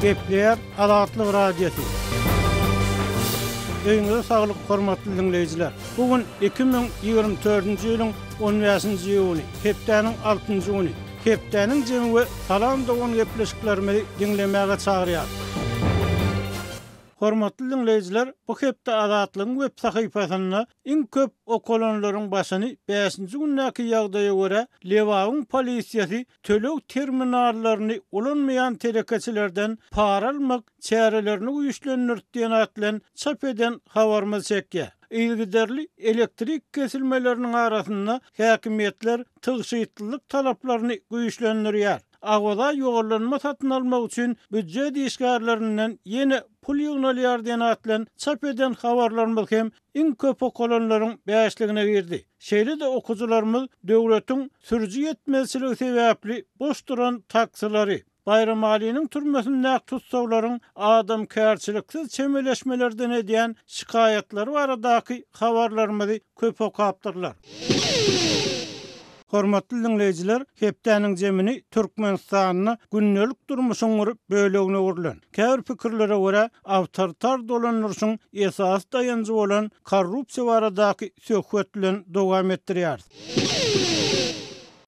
Gepleýär Azatlyk Radiosy. Öýüňize saglyk hormatly diňleýjiler. Bu gün 2024-nji ýylyň 15-nji iýuny, hepdäniň altynjy güni. Hepdäniň jemi we Salam dogan gepleşiklerimizi diňlemäge çagyrýar. Hormatly diňleýjiler, bu hepde Azatlygyň web sahypasynda iň köp okalanlaryň başyny bäşinji gündäki ýagdaýa görä Lebabyň polisiýasy töleg terminallaryny ulanmaýan telekeçilerden para almak çärelerini güýçlendirdi diýen at bilen çap eden habarymyz çekýär. Yzygiderli elektrik kesilmeleriniň arasynda häkimiýetler tygşytlylyk talaplaryny güýçlendirýär. Awaza ýollanma satyn almak üçin býujet işgärlerinden ýene pul ýygnalýar diýen at bilen çap eden habarlarymyz hem iň köp okalanlaryň bäşligine girdi. Şeýle-de okyjylarymyz döwletiň sürüji ýetmezçiligi sebäpli boş duran taksilary, Baýramalynyň türmesindäki tussaglaryň adamkärçiliksiz çemeleşmelerden edýän şikaýatlary baradaky habarlarymyzy köp okapdyrlar. Hormatly diňleýjiler, hepdäniň jemini Türkmenistanda gündelik durmuşyň bir bölegine öwrülen, käbir pikirlere görä, awtoritar dolandyryşyň esasy daýanjy bolan korrupsiýa baradaky söhbet bilen dowam etdirýäris.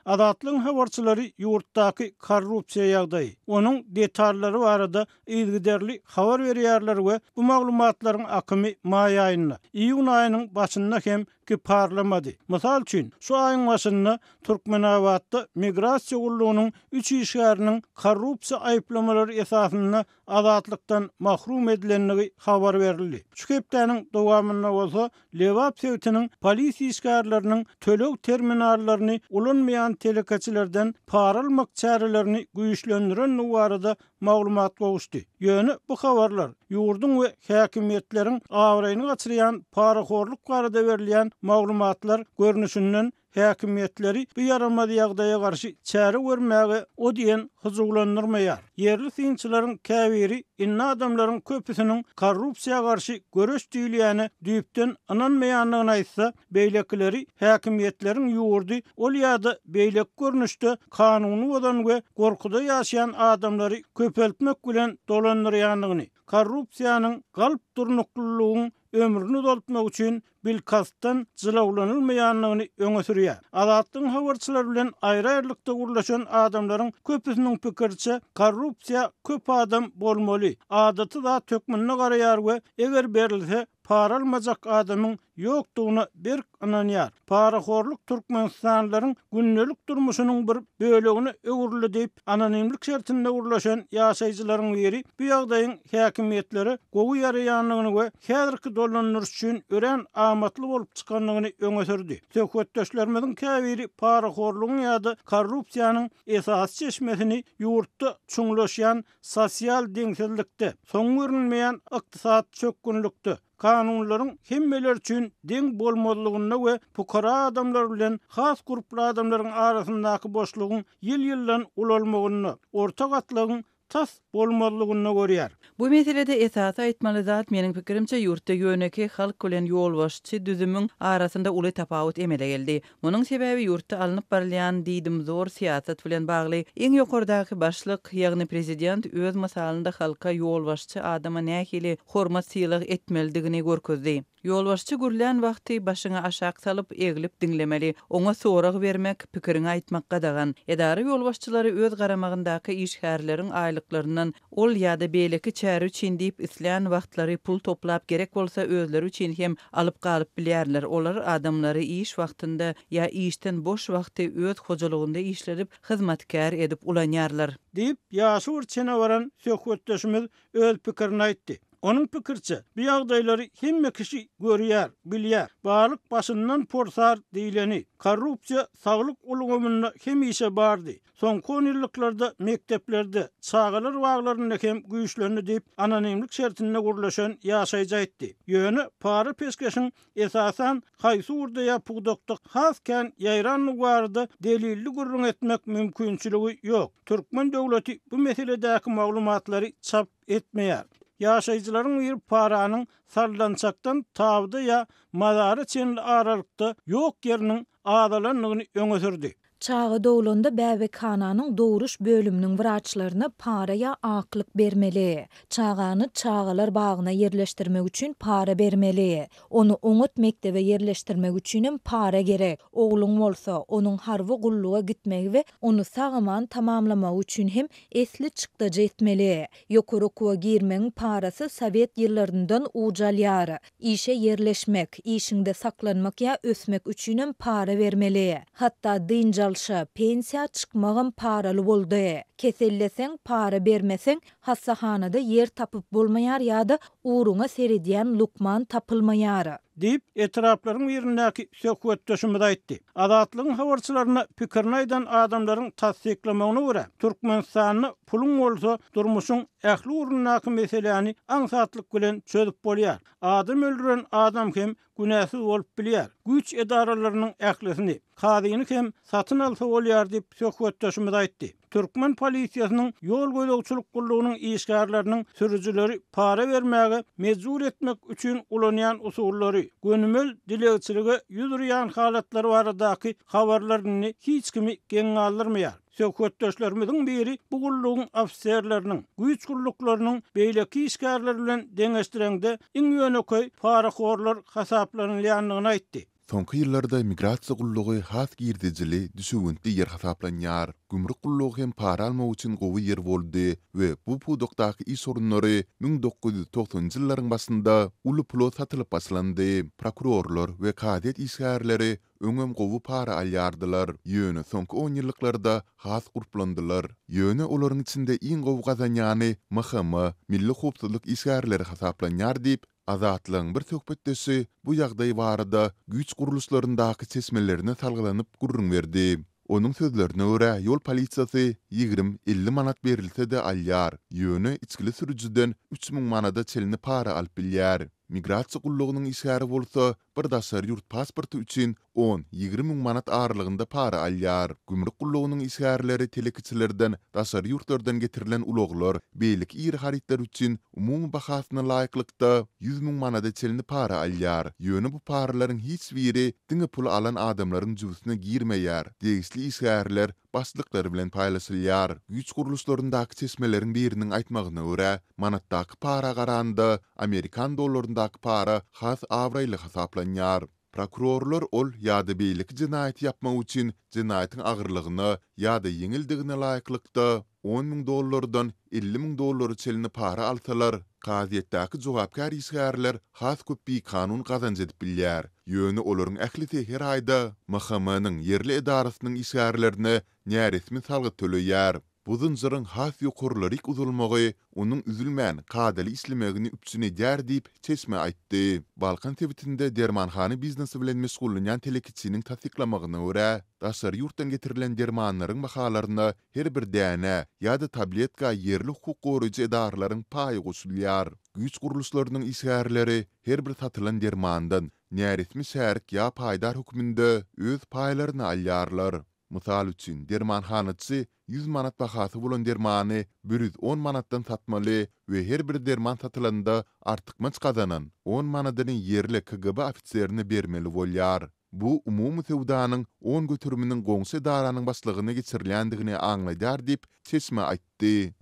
Azatlygyň habarçylary ýurtdaky korrupsiýa ýagdaýy, onuň detallary barada yzygiderli habar berýärler we bu maglumatlaryň akymy maý aýynda, iýun aýynyň başynda hem kiparlamady. Mysal üçin, şu aýyň başynda Türkmenabatda migrasiýa gullugynyň üç işgäriniň korrupsiýa aýyplamalary esasynda azatlykdan mahrum edilendigi habar berildi. Şu hepdäniň dowamynda bolsa Lebap sebitiniň polisiýa işgärleriniň töleg terminallaryny ulanmaýan telekeçilerden para almak çärelerini güýçlendirendigi barada maglumat gowuşdy. Ýöne bu habarlar ýurduň we häkimiýetleriň abraýyny gaçyrýan parahorluk barada berilýän maglumatlar görnüşinden häkimiýetleri bu ýaramaz ýagdaýa garşy çäre görmäge o diýen hyjuwlandyrmaýar. Ýerli synçylaryň käbiri indi adamlaryň köpüsiniň korrupsiýa garşy göreş diýilýäne düýpden ynanmaýandygyny aýtsa, beýlekileri häkimiýetleriň ýurdy ol ýa-da beýleki görnüşde kanuny bozan we gorkuda ýaşaýan adamlary köpeltmek bilen dolandyrýandygyny, korrupsiýanyň galp durnuklylygyň ömrüni uzaltmak üçin bilkastdan jylawlanylmaýandygyny öňe sürýär. Azatlygyň habarçylary bilen aýry-aýrylykda gürleşen adamlaryň köpüsiniň pikiriçe, korrupsiýa köp adam bolmaly, adaty zat hökmünde garaýar we eger berilse, para almajak adamyň ýokdugyna berk ynanýar. Parahorluk türkmenistanlylaryň gündelik durmuşynyň bir bölegine öwrüldi diýip, anonimlik şertinde gürleşen ýaşaýjylaryň biri bu ýagdaýyň häkimiýetlere gowy ýaraýandygyny we häzirki dolandyryş üçin örän amatly bolup çykandygyny öňe sürdi. Söhbetdeşlerimiziň käbiri parahorlugyň ýa-da korrupsiýanyň esasy çeşmesini ýurtda çuňlaşýan sosial deňsizlikde, soňy görünmeýän ykdysady çökgünlikde, kanunlaryň hemmeler üçin deň bolmazlygynda we pukara adamlar bilen has gurply adamlaryň arasyndaky boşlugyň ýyl-ýyldan ulalmagynda, orta gatlagyň tas bolmazlygynda görýär. Bu meselede esasy aýtmaly zat, meniň pikirimçe, ýurtda ýönekeý halk bilen ýolbaşçy düzümiň arasynda uly tapawut emele geldi. Munuň sebäbi ýurtda alnyp barylýan diýdimzor syýasat bilen bagly. Iň ýokardaky başlyk, ýagny prezident öz mysalynda halka ýolbaşçy adama nähili hormat-sylag etmelidigini görkezdi. Ýolbaşçy gürlän wagty başyňy aşak salyp, eglip diňlemeli. Oňa sorag bermek, pikiriňi aýtmak gadagan. Edara ýolbaşçylary öz garamagyndaky işgärleriň aýlyklaryndan Ol ýa-da beýleki çäre üçin diýip islän wagtlary pul toplap gerek bolsa özleri üçin hem alyp galyp bilýärler. Olar adamlary iş wagtynda ýa işden boş wagty öz hojalygynda işledip hyzmatkär edip ulanýarlar. Diýip, ýaşy bir çene baran söhbetdeşimiz öz pikirini aýtdy. Onuň pikiriçe, bu ýagdaýlary hemme kişi görýär, bilýär. Balyk başyndan porsar diýleni. Korrupsiýa saglyk ulgamynda hemişe bardy. Soňky onýyllyklarda mekdeplerde, çagalar baglarynda hem güýçlendi diýip, anonimlik şertinde gürleşen ýaşaýjy aýtdy. Ýöne para-peşgeşiň esasan haýsy ugurda ýa pudakda has kän ýaýrandygy barada delilli gürrüň etmek mümkinçiligi ýok. Türkmen döwleti bu meseledäki maglumatlary çap etmeýär. Ýaşaýjylaryň biri paranyň sallançakdan tabyda ýa mazara çenli aralykda ýok ýeriniň azalandygyny öňe sürdi. Çaga doglanda bäbekhananyň dogruş bölüminiň wraçlaryna para ýa aklyk bermeli. Çagany çagalar bagyna ýerleşdirmek üçin para bermeli. Ony oňat mekdebe ýerleşdirmek üçinem para gerek. Ogluň bolsa, onuň harby gulluga gitmegi we ony sag-aman tamamlamagy üçin hem esli çykdajy etmeli. Ýokary okuwa girmegiň parasy sowet ýyllaryndan uj alýar. Işe ýerleşmek, işiňde saklanmak ýa ösmek üçinem para bermeli. Hatda dynç alşa, pensiýa çykmagam paraly boldy. Keselleseň, para bermeseň, hassahanada ýer tapyp bolmaýar ýa-da ugruňa seredýän lukman tapylmaýar. Diýip, etraplaryň birindäki söhbetdeşimiz aýtdy. Azatlygyň habarçylaryna pikirini aýdan adamlaryň tassyklamagyna görä, Türkmenistanda puluň bolsa, durmuşyň ähli ugrundaky meseläni aňsatlyk bilen çözüp bolýar. Adam öldüren adam hem günäsiz bolup bilýär. Güýç edaralarynyň ählisini, kazyny hem satyn alsa bolýar diýip, söhbetdeşimiz aýtdy. Türkmen polisiýasynyň ýol gözegçilik gullugynyň işgärleriniň sürüjileri para bermäge mejbur etmek üçin ulanýan usullary, gönümel dilegçilige ýüz urýan halatlary baradaky habarlar indi hiç kimi geň galdyrmaýar. Söhbetdeşlerimiziň biri bu gullugyň ofiserleriniň, güýç gulluklarynyň beýleki işgärler bilen deňeşdireňde iň ýönekeý parahorlar hasaplanylýandygyny aýtdy. Soňky ýyllarda migrasiýa gullugy has girdejili, düşewüntli ýer hasaplanýar. Gümrük gullugy hem para almak üçin gowy ýer boldy we bu pudakdaky iş orunlary 1990-njy ýyllaryň başynda uly pula satylyp başlandy. Prokurorlar we kazyýet işgärleri öňem gowy para alýardylar, ýöne soňky onýyllyklarda has gurplandylar. Ýöne olaryň içinde iň gowy gazanýany MHM, Milli howpsuzlyk işgärleri hasaplanýar diýip, Azatlygyň bir söhbetdeşi bu ýagdaý barada güýç gurluşlaryndaky çeşmelerine salgylanyp gürrüň berdi. Onuň sözlerine görä, ýol polisiýasy 20, 50 manat berilse-de alýar, ýöne içgili sürüjiden 3000 manada çenli para alyp bilýär. Migrasiýa gullugynyň işgäri bolsa bir daşary ýurt pasporty üçin on, 20 müň manat aralygynda para alýar. Gümrük gullugynyň işgärleri telekeçilerden daşary ýurtlardan getirilen ulaglar, beýleki iri harytlar üçin umumy bahasyna laýyklykda 100 müň manada çenli para alýar. Ýöne bu paralaryň hiç biri diňe pul alan adamlaryň jübüsine girmeýär, degişli işgärler başlyklar bilen paýlaşylýar. Güýç gurluşlaryndaky çeşmeleriň biriniň aýtmagyna görä, manatdaky para garanda, amerikan dollaryndaky para has abraýly hasaplanýar. Prokurorlar ol ýa-da beýleki jenaýaty ýapmak üçin jenaýatyň agyrlygyna ýa-da ýeňildigine laýyklykda on müň dollardan 50 müň dollara çenli para alsalar, kazyýetdäki jogapkär işgärler has köp bikanun gazanç edip bilýär. Ýöne olaryň ählisi her aýda MHM-niň ýerli edarasynyň işgärlerine näresmi salgyt töleýär. Bu zynjyryň has ýokarlaryk uzalmagy onuň üzülmän, kadaly işlemegini üpjün edýär diýip, çeşme aýtdy. Balkan sebitinde dermanhana biznesi bilen meşgullanýan telekeçiniň tassyklamagyna görä, daşary ýurtdan getirilen dermanlaryň bahalaryna her bir dänä ýa-da tabletka ýerli hukuk goraýjy edaralaryň paýy goşulýar. Güýç gurluşlarynyň işgärleri her bir satylan dermandan näresmi şärik ýa paýdar hökmünde öz paýlaryny alýarlar. Mysal üçin, dermanhanaçy 100 manat bahasy bolan dermany 110 manatdan satmaly we her bir derman satylanda artykmaç gazanan on manadyny ýerli KGB ofiserine bermeli bolýar. Bu umumy söwdanyň on göteriminiň goňşy edaranyň başlygyna geçirilýändigini aňladýar diýip, çeşme aýtdy.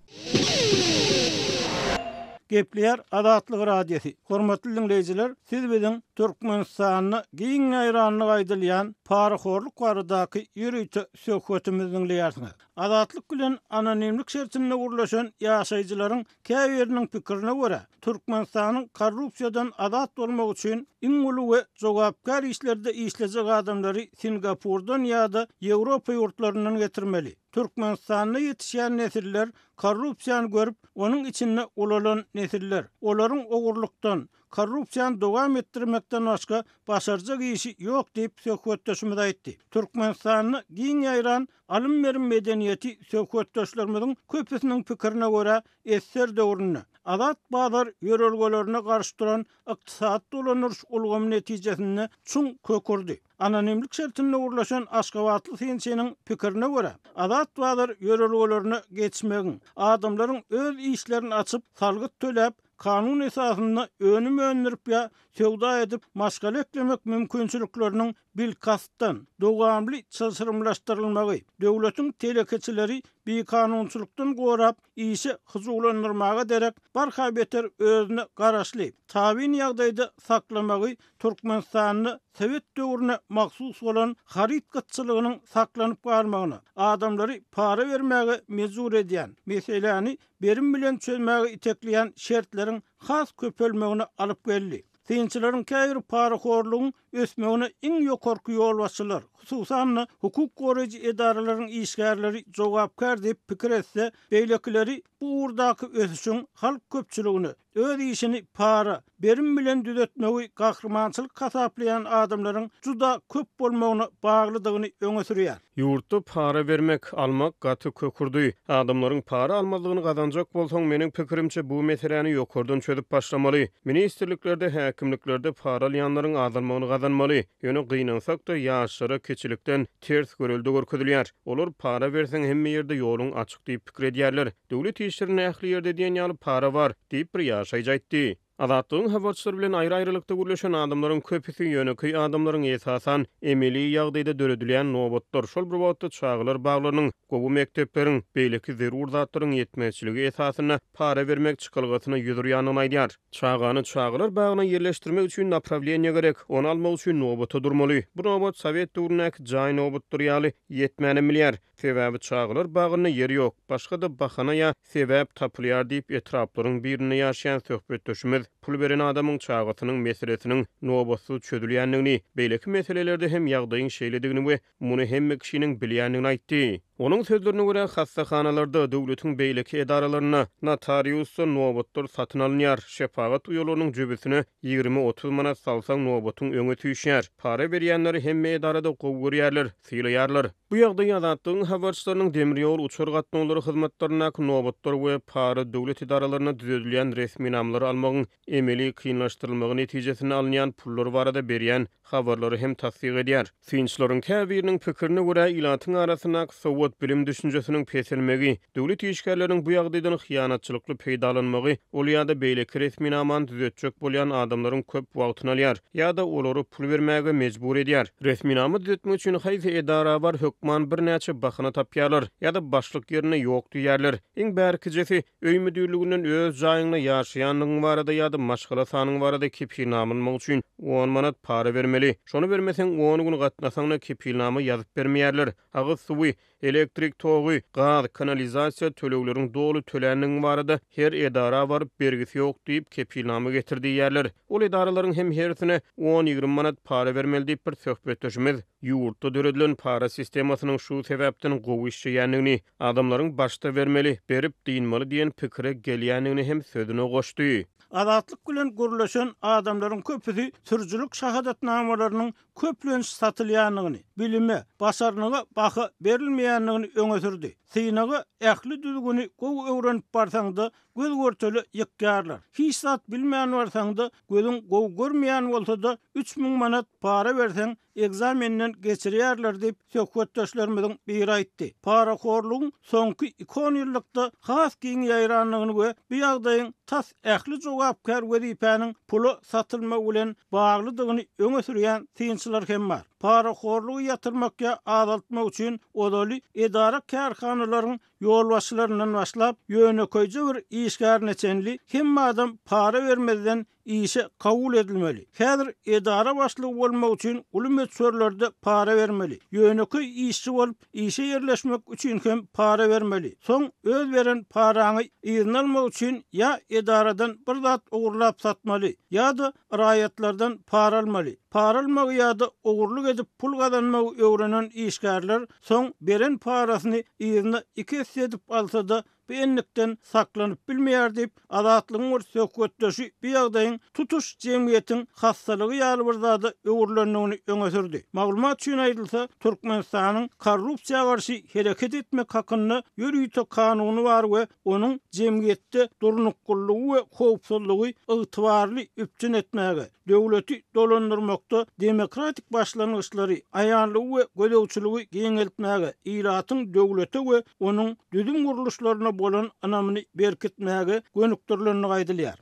Gepleýär Azatlyk Radiosy, Hormatly diňleýjiler, siz biziň Türkmenistanda giň ýaýranlygy aýdylýan parahorluk baradaky ýörite söhbetimizi diňleýärsiňiz. Azatlyk bilen anonimlik şertinde gürleşen ýaşaýjylaryň käbiriniň pikirine görä, Türkmenistanyň korrupsiýadan azat bolmagy üçin iň uly we jogapkär işlerde işlejek adamlary Singapurdan ýa-da Ýewropa ýurtlaryndan getirmeli. Türkmenistanda ýetişýän nesiller korrupsiýany görüp, onuň içinde ulalan nesiller. Olaryň ogurlykdan, korrupsiýany dowam etdirmekden başga başarjak işi ýok diýip, söhbetdeşimiz aýtdy. Türkmenistanda giň ýaýran alym-berim medeniýeti söhbetdeşlerimiziň köpüsiniň pikirine görä, ssr döwründe, azat bazar ýörelgelerine garşy duran ykdysady dolandyryş ulgamy netijesinde çuň kök urdy. Anonimlik şertinde gürleşen aşgabatly synçynyň pikirine görä, azat bazar ýörelgelerine geçmegiň, adamlaryň öz işlerini açyp, salgyt töläp, kanun esasynda önüm öndürip ýa söwda edip, maşgala eklemek mümkinçilikleriniň. bilkastdan, dowamly çylşyrymlaşdyrylmagy, döwletiň telekeçileri bikanunçylykdan gorap, işe hyjuwlandyrmaga derek, barha beter özüne garaşly, tabyn ýagdaýda saklamagy Türkmenistanda sowet döwrüne mahsus bolan haryt gytçylygynyň saklanyp galmagyna, adamlary para bermäge mejbur edýän, meseläni berim bilen çözmäge itekleýän şertleriň has köpelmegine alyp geldi. Synçylaryň käbiri parahorlugyň ösmegine iň ýokarky ýolbaşçylar, hususan-da, hukuk goraýjy edaralaryň işgärleri jogapkär diýip pikir etse, beýlekileri bu ugurdaky ösüşiň halk köpçüligine, öz işini para, berim bilen düzetmegi gahrymançylyk hasaplaýan adamlaryň juda köp bolmagyna baglydygyny öňe sürýär. Ýurtda para bermek, almak gaty kökürdi. Adamlaryň para almazlygyny gazanjak bolsaň, meniň pikirimçe, bu meseläni ýokardan çözüp başlamaly. Ministrliklerde, häkimliklerde para alýanlaryň azalmagyny gazanmaly. Ýöne gynansak-da, ýaşlara kiçilikden ters görelde görkezilýär. Olar para berseň hemme ýerde ýoluň açyk diýip pikir edýärler. Döwlet işlerinde ähli ýerde diýen ýaly para bar, diýip, bir ýaşaýjy aýtdy. Azatlygyň habarçylary bilen aýry-aýrylykda gürleşen adamlaryň köpüsi ýönekeý adamlaryň esasan emeli ýagdaýda döredilýän nobatlar, şol bir wagtda çagalar baglarynyň, gowy mekdepleriň, beýleki zerur zatlaryň ýetmezçiligi esasynda para bermek çykalgasyna ýüz urýandygyny aýdýar. Çagany çagalar bagyna ýerleşdirmek üçin naprawleniýe gerek, ony almak üçin nobata durmaly. Bu nobat sowet döwründäki jaý nobatlary ýaly ýetmänem bilýär. Sebäbi çagalar bagynda ýer ýok, başga-da bahana ýa sebäp tapylýar diýip, etraplaryň birinde ýaşaýan söhbetdeşimiz pul beren adamyň çagasynyň meselesiniň nobatsyz çözülýändigini, beýleki meselelerde hem ýagdaýyň şeýledigini we muny hemme kişiniň bilýändigini aýtdy. Onuň sözlerine görä, hassahanalarda, döwletiň beýleki edaralarynda, notariusda nobatlar satyn alynýar, şepagat uýalarynyň jübüsine 20-30 manat salsaň nobatyň öňe süýşýär. Para berýänleri hemme edarada gowy görýärler, sylaýarlar. Bu ýagdaý Azatlygyň habarçylarynyň demir ýol, uçar gatnawlary hyzmatlaryndaky nobatlar we para döwlet edaralarynda düzedilýän resminamalary almagyň emeli kynlaşdyrylmagy netijesinde alynýan pullar barada berýän habarlary hem tassyk edýär. Synçylaryň käbiriniň pikirine görä, ilatyň arasyndaky sowat, bilim düşünjesiniň peselmegi, döwlet işgärleriniň bu ýagdaýdan hyýanatçylykly peýdalanmagy ol ýa-da beýleki resminamany düzetjek bolýan adamlaryň köp wagtyny alýar ýa-da olary pul bermäge mejbur edýär. Resminama düzetmek üçin haýsy edara bar hökman birnäçe bahana tapýarlar ýa-da başlyk ýerinde ýok diýýärler. Iň bärkijesi, öý müdirliginden öz jaýyňda ýaşaýandygyň barada ýa-da maşgala sanyň barada kepilnama almak üçin on manat para bermeli. Şony bermeseň on gün gatnasaň-da kepilnama ýazyp bermeýärler. Agyz suwy, Elektrik togy, gaz, kanalizasiýa tölegleriň doly töländigiň barada her edara baryp bergisi ýok diýip kepilnama getir diýýärler. Ol edaralaryň hem hersine on-ýigrimi manat para bermeli diýip bir söhbetdeşimiz ýurtda döredilen para sistemasynyň şu sebäpden gowy işleýändigini, adamlaryň başda bermeli, berip dynmaly diýen pikire gelýändigini hem sözüne goşdy. Azatlyk bilen gürleşen adamlaryň köpüsi sürüjilik şahadatnamalarynyň köplenç satylýandygyny, bilime, başarnyga baha berilmeýändigini öňe sürdi. Synaga ähli düzgüni gowy öwrenip barsaň-da, göz-görtele ýykýarlar. Hiç zat bilmän barsaň-da, gözüň gowy görmeýän bolsa-da, 3000 manat para berseň, ekzamenden geçirýärler diýip, söhbetdeşlerimiziň biri aýtdy. Parahorlugyň soňky iki onýyllykda has giň ýaýrandygyny we bu ýagdaýyň tas ähli jogapkär wezipäniň pula satylmagy bilen baglydygyny öňe sürýän synçylar hem bar. Parahorlugy ýatyrmak ýa azaltmak üçin ozaly edara-kärhanalaryň ýolbaşçylaryndan başlap, ýönekeýje bir işgärine çenli hemme adam para bermezden işe kabul edilmeli. Häzir edara başlygy bolmak üçin uly möçberlerde para bermeli. Ýönekeý işçi bolup işe ýerleşmek üçin hem para bermeli. Soň öz beren paraňy yzyna almak üçin ýa edaradan bir zat ogurlap satmaly, ýa-da raýatlardan para almaly. Para almagy ýa-da ogurlyk edip pul gazanmagy öwrenen işgärler soň beren parasyny yzyna iki esse edip alsa-da bu endikden saklanyp bilmeýär diýip, Azatlygyň bir söhbetdeşi bu ýagdaýyň tutuş jemgyýetiň hassalygy ýaly bir zada öwrülendigini öňe sürdi. Maglumat üçin aýdylsa, Türkmenistanyň korrupsiýa garşy hereket etmek hakynda ýörite kanuny bar we onuň jemgyýetde durnuklylygy we howpsuzlygy ygtybarly üpjün etmäge, döwleti dolandyrmakda demokratik başlangyçlary, aýanlygy we gözegçiligi giňeltmäge, ilatyň döwlete we onuň düzüm gurluşlaryna bolan ynamyny berkitmäge gönükdirilendigi aýdylýar.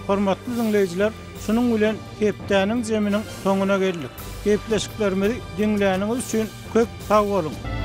Hormatly diňleýjiler! Şunuň bilen hepdäniň jeminiň soňuna geldik. Gepleşiklerimizi diňläniňiz üçin köp sag boluň!